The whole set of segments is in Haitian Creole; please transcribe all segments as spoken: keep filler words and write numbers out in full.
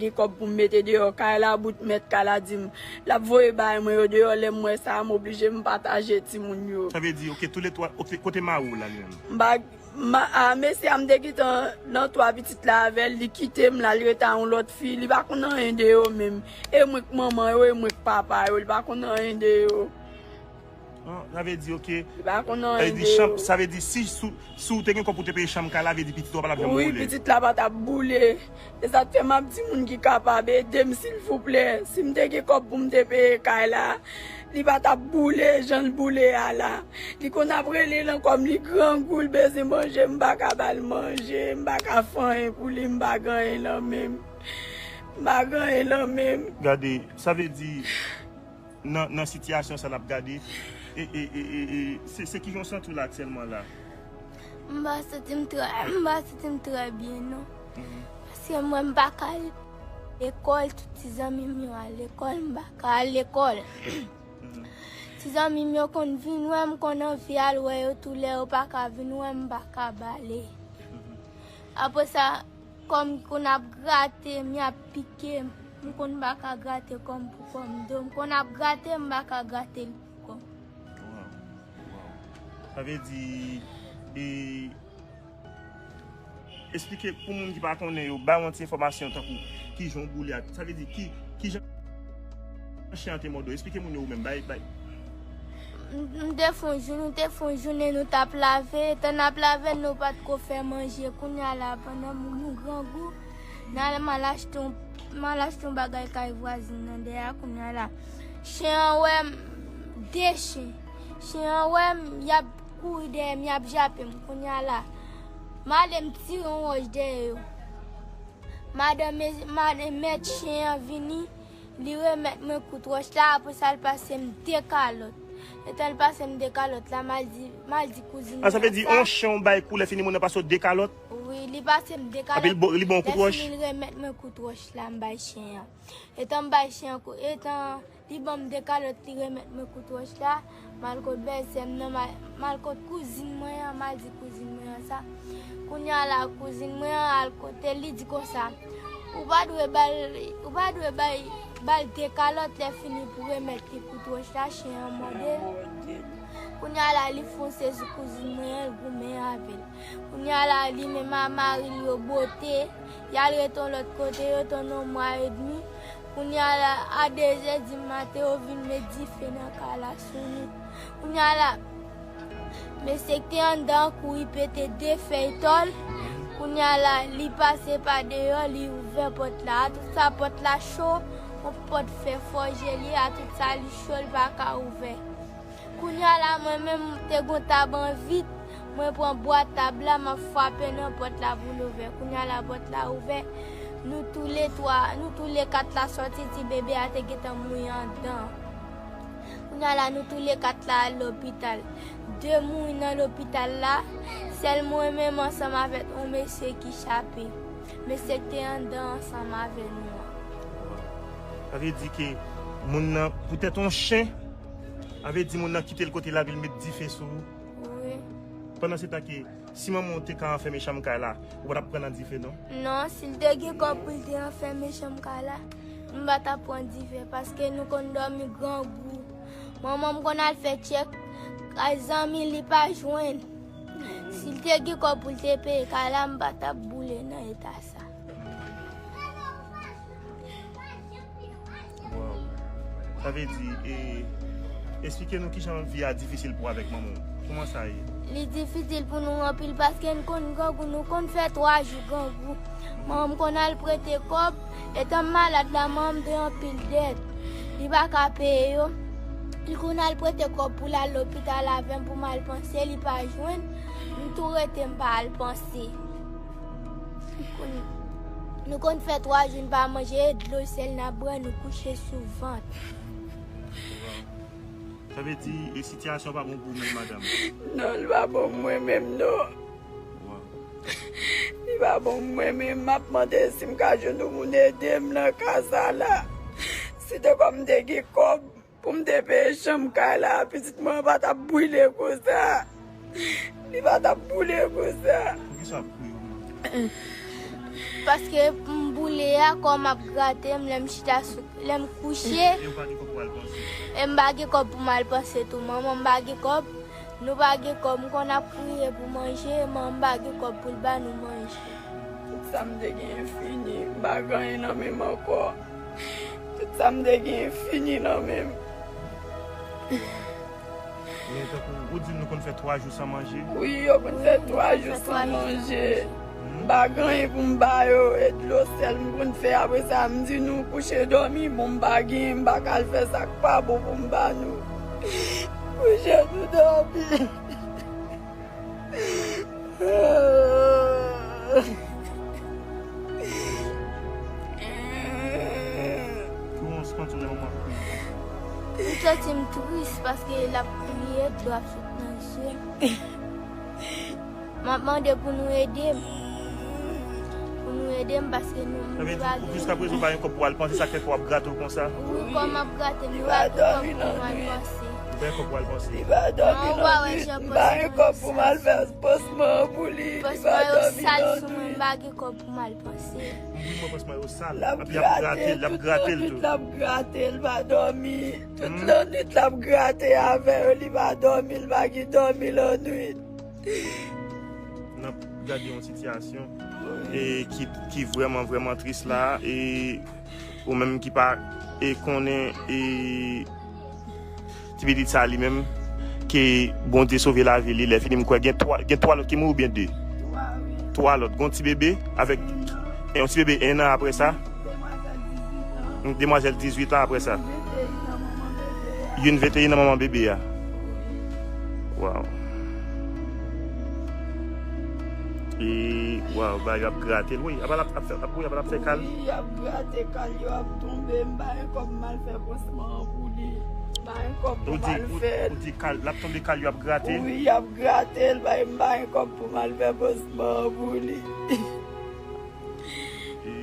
gen kòb pou m mete deyò kay la, bout mèt kay la di m l ap voye bagay mwen yo deyò, lè m wè sa, m oblije m pataje timoun yo. Sa vle di, oke, tou le twa, oke, kote mari w la li menm? M pa, ma, a, mesye a m te gentan nan twa pitit la avè l, li kite m la, li rete a yon lòt fi, li pa konn anyen de yo menm. E mwen k manman yo, e mwen k papa yo, li pa konn anyen de yo. Ah, sa vle di, oke. Li pa konn anyen de yo. Sa vle di, si, si, si w te gen kòb pou te peye chanm kay la, vle di pitit ou pa t ap janm boule. Wi, pitit la pa t ap boule. Se sa k fè m ap di moun ki kapab ede m, silvouplè. Si m te gen kòb pou m te peye kay la, li pa t ap boule jan l boule a la. Li konn ap rele nan kò m, li grangou, li bezwen manje, m pa ka ba l manje, m pa ka fè anyen pou li, m pa gen anyen nan men m. M pa gen anyen nan men m. Gade, sa vle di, nan, nan sitiyasyon sa n ap gade, e, e, e, e, e, se, se kijan w santi w la aktyèlman la? M pa santi m trè, m pa santi m trè byen, non. Mhm. Paske mwen, m pa ka al lekòl, tout ti zanmi m yo al lekòl, m pa ka al lekòl. Mhm. Ti zanmi m yo konn vin wè m, konn anvi al wè yo tou lè yo pa ka vin wè m, m pa ka bale. Mhm. Apre sa, kò m konn ap grate m, y ap pike m. M konn pa ka grate kò m pou kò m do. M konn ap grate m, m pa ka grate l pou kò m. Wow, wow. Sa vle di, e, eksplike pou moun ki pa konnen yo, bay yon ti enfòmasyon tankou kijan w boule a. Sa vle di ki, kijan chen an te mòde w. Eksplike moun yo ou menm, bay, bay. M, m te fè yon jou, nou te fè yon jounen, nou t ap lave. Etan n ap lave, nou pa t ko fè manje. Kounye a la, pandan nou, nou grangou, n al, m al achte yon, m al achte yon bagay kay vwazin nan dèyè a. Kounye a la, chen an wè m, de chen. Chen an wè m, y ap kouri dèyè m, y ap jape m. Kounye a la, m ale m tire yon wòch dèyè yo. Madanm, madanm mèt chen an vini, li remèt mwen kout wòch la, apre sa l pase m de kalòt. Etan l pase m de kalòt la, m al di, m al di kouzin mwen sa. A, sa vle di yon chen w bay kou, lè fini moun nan pase w de kalòt? Wi, li pase m de kalòt. Epi li bo-, li ba w kout wòch? Lè fini l remèt mwen kout wòch la, m bay chen an. Etan m bay chen an kou-, etan li ban m de kalòt, li remèt mwen kout wòch la. M al kot bèlsè m nan, m al, m al kot kouzin mwen an, m al di kouzin mwen an sa. Kounye a la, kouzin mwen an al kote l, li di konsa, ou pa dwe ba l, ou pa dwe bay, ba l de kalòt, lè fini pou remèt li kout wòch la, chen an mòde l. Kounye a la, li fonse sou kouzin mwen an, l goumen avè l. Kounye a la, li menm a mari l yo bote, y al rete yon lòt kote, yo tann yon mwa edmi. Kounye a la, a de zè di maten, yo vin met dife nan kay la sou nou. Kounye a la, mesye ki te anndan an kouri pete de fèy tòl. Kounye a la, li pase pa deyò, li ouvè pòt la. A tout sa, pòt la cho, yon pòt fè fòje li, a tout sa, li cho, li pa ka ouvè. Kounye a la, mwen menm, m te gon tab an vit, mwen pran bwa tab la, m ap frape nan pòt la pou l ouvè. Kounye a la, pòt la ouvè, nou tou le twa, nou tou le kat la sòti, ti bebe a te gentan mouri anndan. Kounye a la, nou tou le kat la al lopital. De mouri nan lopital la, sèl mwen menm ansanm avèk yon mesye ki chape. Mesye ki te anndan ansanm avè nou an. Sa vle di ke moun nan, poutèt yon chen, sa vle di moun nan kite l kote l, epi l met dife sou ou? Wi. Pandan se tan ke, si manman w te ka anfèmen chanm kay la, ou pa t ap pran nan dife, non? Non, si l te gen kòb pou l te anfèmen chanm kay la, m pa t ap pran dife, paske nou konn dòmi grangou. Manman m konn al fè tchèk kay zanmi, li pa jwenn. Si l te gen kòb pou l te peye kay la, m pa t ap boule nan eta sa. Wow. Sa vle di, e, eksplike nou kijan vi a difisil pou w avèk manman w. Kòman sa ye? Li difisil pou nou anpil paske n konn grangou, nou konn fè twa jou grangou. Manman m konn al prete kòb, etan m malad la, manman m gen anpil dèt. Li pa ka peye yo. Li konn al prete kòb pou l al lopital avè m pou m al panse, li pa jwenn. M tou rete, m pa al panse. Nou konn, nou konn fè twa jou n pa manje, e dlo sèl n ap bwè, nou kouche sou vant. Sa vle di, e sitiyasyon pa bon pou ou menm, madanm? Non, l pa bon pou mwen menm, non. Wow. Li pa bon pou mwen menm, m ap mande si m ka jwenn yon moun ede m nan ka sa la. Si te kòm m te gen kòb, pou m te peye chanm kay la, pitit mwen an pa t ap brile konsa. Li pa t ap brile konsa. Poukisa w ap kriye w menm? Paske m Boule a, kò m ap grate m, lè m chita sou, lè m kouche, e m pa gen kòb pou al panse. E m pa gen kòb pou m al panse tou. Manman m pa gen kòb, nou pa gen kòb. M konn ap kriye pou manje, manman m pa gen kòb pou l ba nou manje. Tout sa m te genyen fini, m pa gen anyen nan men m ankò. Tout sa m te genyen fini nan men m. Men tankou ou di m nou konn fè twa jou san manje. Wi, yo konn fè twa jou san manje. M pa gen anyen pou m ba yo, e dlo sèl m konn fè. Apre sa, m di nou kouche dòmi, bon, m pa gen, m pa ka al fè sa k pa bon pou m ba nou. Kouche nou dòmi. Kòman w santi w lè manman ap kriye? M santi m tris paske l ap kriye, dlo ap sot nan je m. M ap mande pou nou ede m. Pou nou ede m paske nou, nou pa gen. Jiskaprezan ou pa gen kòb pou al panse, sa k fè kò w ap grate w konsa? Wi, kò m ap grate m, nou pa gen kòb pou nou al panse. Ou pa gen kòb pou al panse? Li pa dòmi nan nwit. M pa gen kòb pou m al fè pansman an pou li. Li pa dòmi nan nwit. Pansman yo sal sou mwen, m pa gen kòb pou m al panse. Wi, mwen pansman yo sal. L ap grate l, l ap grate l tout lannwit, l ap grate l, pa dòmi. Tout lannwit, l ap grate avè yo, li pa dòmi, l pa gen dòmi lannwit. N ap gade yon sitiyasyon e ki, ki vrèman, vrèman tris la, e ou menm ki pa, e konnen, e ti pitit sa li menm, ke Bondye sove lavi li. Lè fini m kwè gen twa, gen twa lòt ki mouri oubyen de? Twa lòt. Gon ti bebe avèk, e yon ti bebe en an apre sa. Demwazèl dizuit an apre sa. Youn venteyen an manman bebe a. Waw. E, waw, ba yo ap grate l, wi. Apa l ap, ap fè, ap, wi, apa l ap fè kal? Wi, y ap grate kal yo, ap tonbe. M pa gen kòb m al fè pansman an pou li. M pa gen kòb pou m al fè l. Ou di kal, l ap tonbe, kal yo ap grate? Wi, y ap grate l, bay, m pa gen kòb pou m al fè pansman an pou li. E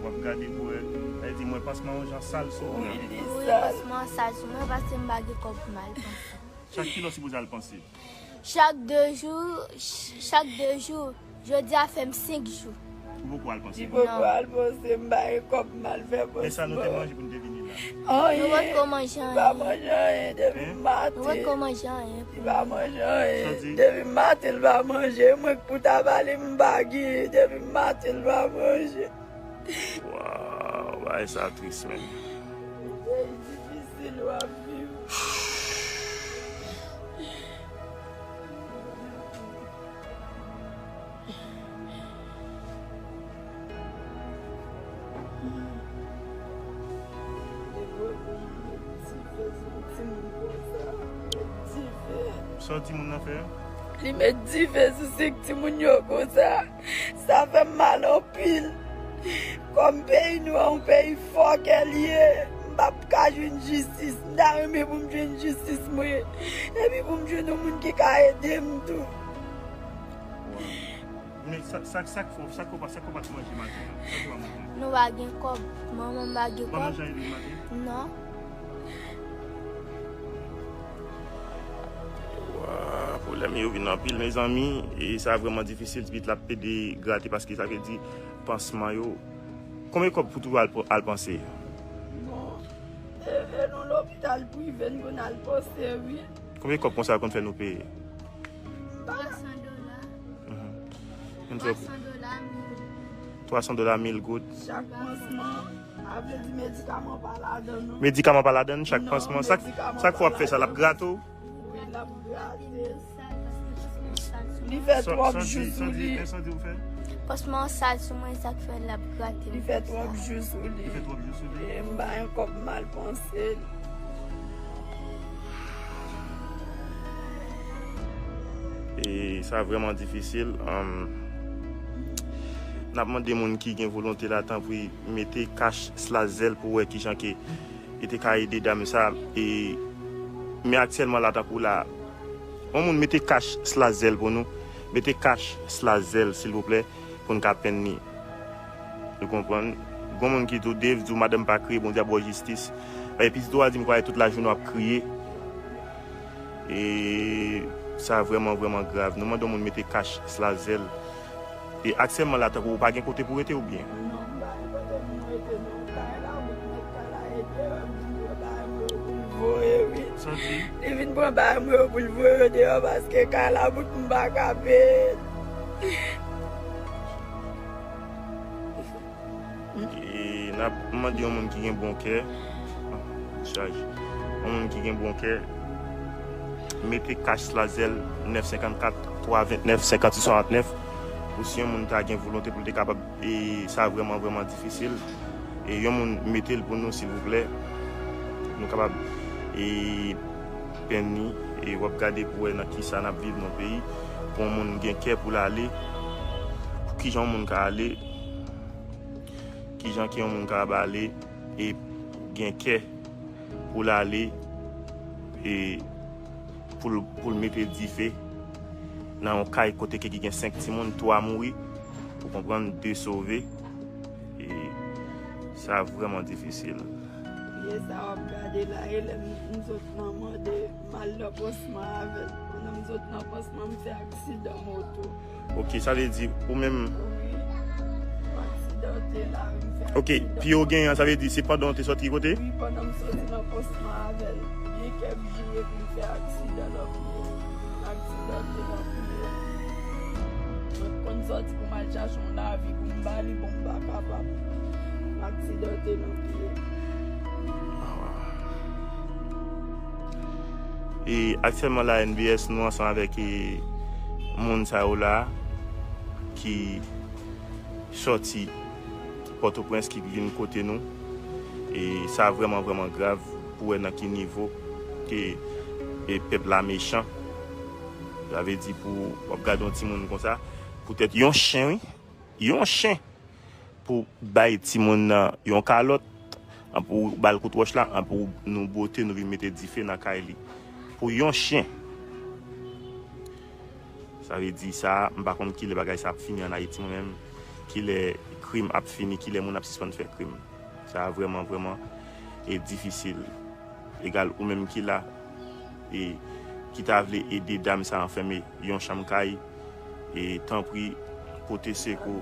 w ap gade pou wè, sa vle di mwen pansman yon jan sal sou moun nan. Wi, pansman an sal sou mwen paske m pa gen kòb pou m al panse. Chak kilè w sipoze al panse? Chak de jou, ch-, chak de jou. Jodi a fè m senk jou. Ou poko al panse? Li poko al panse, m pa gen kòb m al fè pansman. Men sa nou te manje pou nou te vini la? Anyen. Nou potko manje anyen. Li pa manje anyen depi maten. Li potko manje anyen. Li pa manje anyen. Depi maten, li pa manje. Mwen k pou ta ba li, m pa genyen. Depi maten, li pa manje. Waw, bagay sa tris, men. Peyi difisil w ap viv. Sa w di moun nan fè a? Li met dife sou senk timoun yo konsa. Sa fè m mal anpil. Kòm peyi nou an yon peyi fòkè li ye, m p ap ka jwenn jistis. M ta renmen pou m jwenn jistis mwen. Epi pou m jwenn yon moun ki ka ede m tou. Waw. Men sa, sa, sa k fè w, sa k fè w pa, sa k fè w pa t manje maten an? Sa k fè w pa manje? Nou pa gen kòb. Manman m pa gen kòb. Ou pa manje anyen depi maten? Non. Wa, pwoblèm yo vin anpil, mezanmi. E sa vrèman difisil, ti pitit la ap pede grate paske sa vle di pansman yo. Konbyen kòb pou toujou al, al panse? Bon, e, e nou lopital prive, n konn al panse, wi. Konbyen kòb konsa yo konn fè nou peye? Twa san dola. Mhm. Twa san dola, mil. Twa san dola, mil goud. Chak pansman, sa vle di medikaman pa ladan, non. Medikaman pa ladan, chak pansman. Sa k, sa k fè w ap fè sa, l ap grate w? Wi, l ap grate. Li fè twòp jou sou li. Pansman an sal sou mwen, sa k fè l ap grate m konsa. Li fè twòp jou sou li. Li fè twòp jou sou li. E m pa gen kòb m al panse l. E sa vrèman difisil. Anm, n ap mande moun ki gen volonte la, tanpri, mete kach sla zèl pou wè kijan ke e te ka ede dam sa, e, men aktyèlman la, tankou la, yon moun mete kach sla zèl pou nou, mete kach sla zèl, silvouplè, pou n ka penn li. Ou konprann? Gon moun ki di w, Dave, di w, madanm pa kriye, Bondye ap ba w jistis. E pitit ou a di m kwè tout lajounen w ap kriye. E sa vrèman, vrèman grav. Nou mande yon moun mete kach sla zèl. E aktyèlman la, tankou ou pa gen kote pou rete oubyen? Non, m pa gen Li vin pran bagay mwen yo pou l voye, wi. Li vin pran bagay mwen yo pou l voye yo deyò paske kay la bout m pa ka peye. E n ap mande yon moun ki gen bon kè, chaj, yon moun ki gen bon kè, mete kach la zèl nèf senkannkat twa vennèf senkannsis swasantnèf, pou si yon moun ta gen volonte pou l te kapab, e sa vrèman, vrèman difisil. E yon moun mete l pou nou, silvouplè. Nou kapab, e, penn li, e w ap gade pou wè nan ki sa n ap viv nan peyi. Pou yon moun gen kè pou l ale, pou kijan yon moun ka ale, kijan ke yon moun kapab ale, e gen kè pou l ale, e pou l, pou l mete dife nan yon kay kote ke ki gen senk timoun, twa mouri, ou konprann, de sove. E sa vrèman difisil. Ye sa w ap gade la, e lè m, m sot nan mande m al nan pansman avè l. Pandan m sot nan pansman, m fè aksidan moto. Ok, sa vle di ou menm. Wi, m aksidante la, wi, m fè aksidan. Ok, pi w genyen an, sa vle di se pandan w te sòti kote? Wi, pandan m soti nan pansman avè l. Byen kè m jire pou m fè aksidan nan pye. M aksidante nan pye. Mwen t konn sòti pou m al chache yon lavi pou m ba li, bon, m pa kapab. M aksidante nan pye. E aktyèlman la, N B S, nou ansanm avèk, e, moun sa yo la ki sòti Pòtoprens ki vin kote nou. E sa vrèman, vrèman grav pou wè nan ki nivo ke, e, pèp la mechan. Sa vle di pou w ap gade yon timoun konsa, poutèt yon chen, wi, yon chen, pou bay timoun nan yon kalòt, an, pou ba l kout wòch la, an, pou nou bote, nou vin mete dife nan kay li. Pou yon chen. Sa vle di sa, m pa konn kilè bagay sa ap fini ann Ayiti, mwen menm. Kilè krim ap fini, kilè moun ap sispann fè krim. Sa vrèman, vrèman, e difisil. Egal ou menm ki la, e ki ta vle ede dam sa anfème yon chanm kay, e tanpri, pote sekou.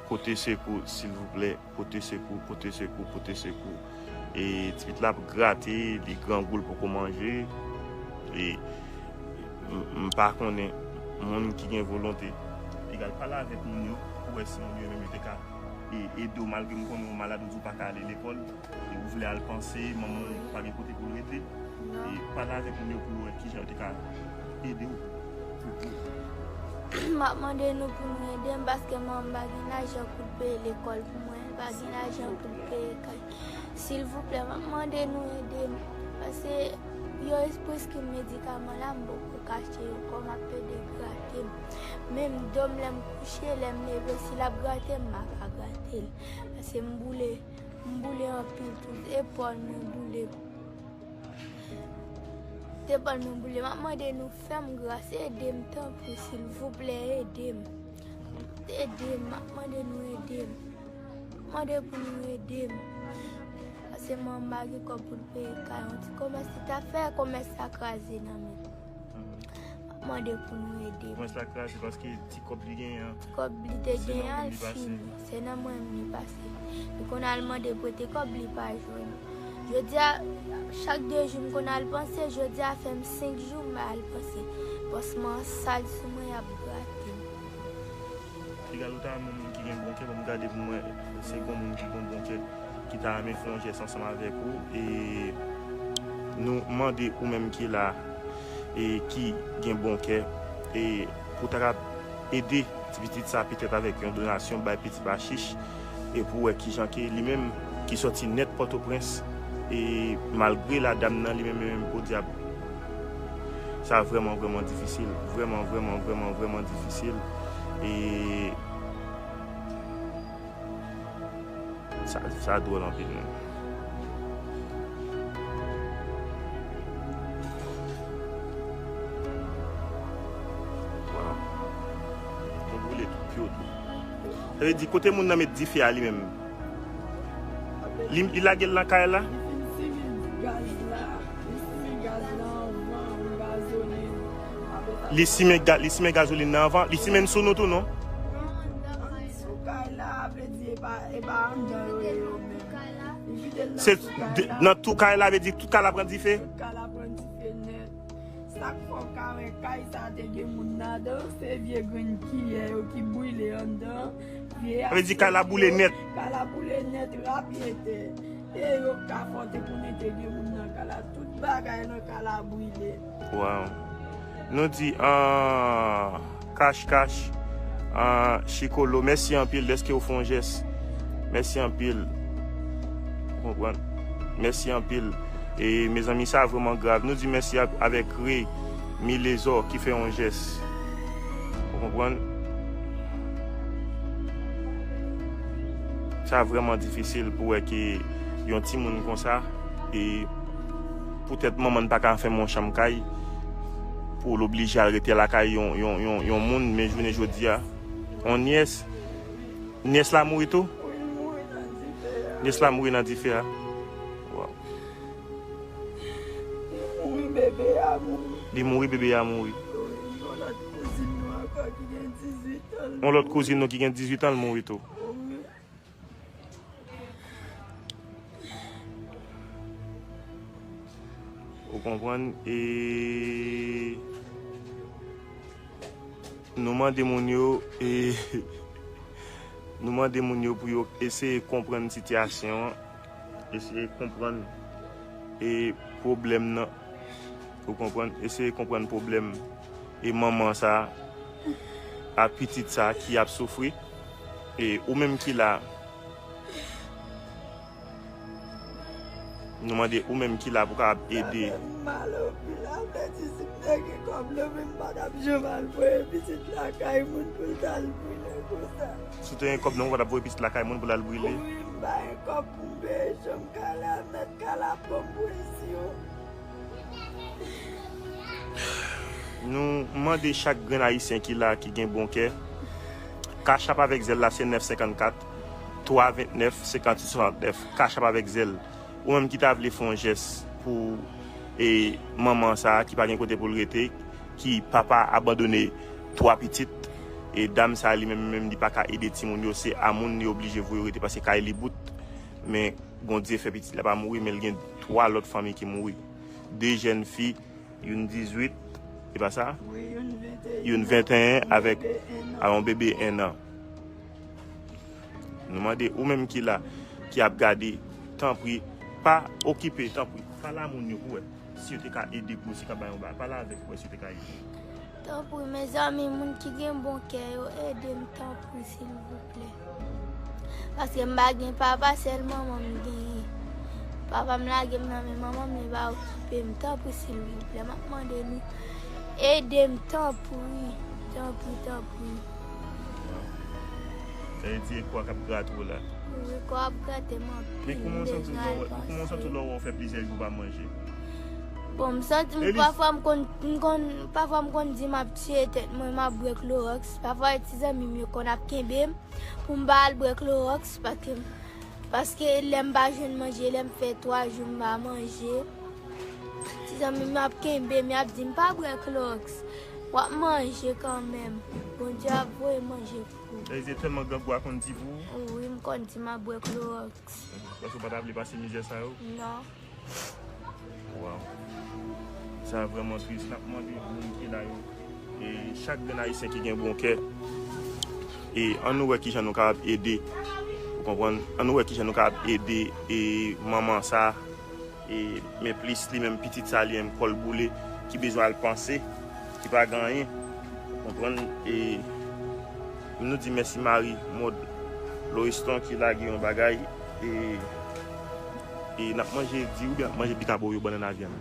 Pote sekou, silvouplè. Pote sekou, pote sekou, pote sekou. E tipit la ap grate, li grangou, l poko manje. E m, m pa konnen moun ki gen volonte. Egal, pale avèk moun yo pou wè si moun yo menm yo te ka, e, ede w, malgre m konnen w malad, ou di w pa ka ale lekòl. E ou vle al panse, manman w pa gen kote pou l rete. E pale avèk moun yo pou yo wè kijan yo te ka ede w. M ap mande nou pou nou ede m, paske manman m pa gen lajan pou l peye lekòl pou mwen, li pa gen lajan pou l peye kay. Silvouplè, m ap mande nou ede m, paske yo preskri m medikaman la, m poko kache yo, kò m ap pede grate m. Menm do m, lè m kouche, lè m leve, si l ap grate m, m pa ka grate l, paske m boule. M boule anpil tou. Zepòl mwen boule. Zepòl mwen boule. M ap mande nou fè m gras, ede m tanpri, silvouplè, ede m. Ede m, m ap mande nou ede m. M ap mande pou nou ede m. Paske manman m pa gen kòb pou l peye kay. Yon ti komès li t ap fè, komès la kraze nan men l. M ap mande pou nou ede m. Komès la kraze paske ti kòb li genyen an. Ti kòb li te genyen an, l fini. Se nan mwen menm li pase. Li konn al mande prete kòb, li pa jwenn. Jodi a, chak de jou m konn al panse, jodi a fè m senk jou m pa al panse. Pansman an sal sou mwen, y ap grate m. Egal ou ta renmen moun ki gen bon kè, ban m gade pou m wè si gon moun ki gen bon kè ki ta renmen fè yon jès ansanm avèk ou. E nou mande ou menm ki la, e ki gen bon kè, e pou ta kab ede ti pitit sa, petèt avèk yon donasyon, bay pitit bachich, e pou wè kijan ke li menm ki sòti nèt Pòtoprens, e malgre la dam nan li menm, menm podyab, sa vrèman, vrèman difisil, vrèman, vrèman, vrèman, vrèman difisil. E Sa, sa dwòl anpil menm. Waw. Mwen boule tout pye w tou. Sa vle di kote moun nan met dife a li menm? Li, li lage l nan kay la? Li fin simen gaz la. Li simen gaz la anvan, gazolin. Apre sa, li simen ga-, li simen gazolin nan anvan. Li simen l sou nou tou, non? Ann sou Kay la, vle di e pa, e pa anndan yo ye yo menm. Li vide l nan Se tou kay de- la. Nan tou kay la, vle di tout kay la pran dife? Tout kay la pran dife nèt. Sa k fè w ka wè kay sa te gen moun ladan, se vye grenn kiyè yo ki brile anndan. Vye Sa vle di kay la boule nèt. Kay la boule nèt, rapyetè. E yo ka fòte konnen te gen moun nan kay la. Tout bagay nan kay la brile. Wow. Nou di, ah, Kach Kach, ah, Chikolo, mèsi anpil dèske w fè yon jès. Mèsi anpil. Ou konprann? Mèsi anpil. E, mezanmi, sa vrèman grav. Nou di mèsi a- avèk Re Milezò ki fè yon jès. Ou konprann? Sa vrèman difisil pou wè ke yon timoun konsa, e poutèt manman n pa ka fèmen yon chanm kay, pou l oblije al rete lakay yon, yon, yon, yon moun, men jounen jodi a, yon nyès, nyès la mouri tou? Wi, l mouri nan dife a. Nyès la mouri nan dife a. Wow. Li mouri, bebe a mouri. Li mouri, bebe a mouri. Wi, yon lòt kouzin nou ankò ki gen dizuit an. Yon lòt kouzin nou ki gen dizuit an, l mouri tou. Wi. Ou konprann? E nou mande moun yo, e nou mande moun yo pou yo eseye konprann sitiyasyon an, eseye konprann e pwoblèm nan. Ou konprann? Eseye konprann pwoblèm e manman sa a, pitit sa a ki ap soufri. E ou menm ki la, nou mande ou menm ki la pou kapab ede. Sa fè m mal anpil, sa vle di si m te gen kòb nan men m, m pa t ap janm al voye pitit lakay moun pou l t al brile konsa. Si w te gen kòb nan men w, w pa t ap voye pitit lakay moun pou l al brile? Wi, m pa gen kòb pou m peye chanm kay la, mèt kay la pran m pou esyon. Nou mande chak grenn ayisyen ki la, ki gen bon kè. Cash App avèk Zelle la, se nèf senkannkat, twa vennèf, senkannwit swasantnèf. Cash App avèk Zelle. Ou menm ki ta vle fè yon jès pou, e, manman sa a ki pa gen kote pou l rete, ki papa abandone twa pitit, e dam sa a li menm, menm li pa ka ede timoun yo, se a moun li oblije voye yo rete paske kay li bout. Men Bondye fè pitit la pa mouri, men l gen twa lòt fanmi ki mouri. De jèn fi, youn dizuit, e pa sa? Wi, youn venteyen. Youn venteyen avèk, bebe en an. A yon bebe en an. Nou mande ou menm ki la, ki ap gade, tanpri, pa okipe, tanpri, pale a moun yo pou wè si yo te ka ede gwo, si ka bay yon bagay. Pale avèk pou wè si yo te ka ede. Tanpri, mezanmi, moun ki gen bon kè yo, ede m, tanpri, silvouplè. Paske m pa gen papa, sèl manman m genyen. Papa m lage m nan men manman m, li pa okipe m. Tanpri, silvouplè, m ap mande nou, ede m, tanpri, tanpri, tanpri. Sa vle di e kò a k ap grate w la. Wi, kò ap grate m anpil. Men kòman w santi w lè w, kòman w santi w lè w fè plizyè jou w pa manje? Bon, m santi m, pafwa m konn, m konn, pafwa m konn di m ap tiye tèt mwen, m ap bwè klowòks. Pafwa ti zanmi m yo konn ap kenbe m pou m pa al bwè klowòks, paske, paske lè m pa jwenn manje, lè m fè twa jou m pa manje, ti zanmi m ap kenbe m, y ap di m pa bwè klowòks. W ap manje kanmenm. Bondye ap voye manje pou ou. Sa vle di se tèlman grangou a konn di pou ou? Wi, m konn di m ap bwè klowòks. Paske w pa ta vle pase mizè sa yo? Non. Waw. Sa vrèman tris. N ap mande moun ki la yo, e chak grenn ayisyen ki gen bon kè, e ann nou wè kijan nou kapab ede. Ou konprann? Ann nou wè kijan nou kapab ede, e manman sa, e men plis li menm pitit sa li menm kò l boule, ki bezwen al panse, ki pa gen anyen. Ou konprann? E nou di mèsi Marie Maude Loriston ki lage yon bagay, e, e n ap manje di oubyen n ap manje pita pou yo bannann avyann.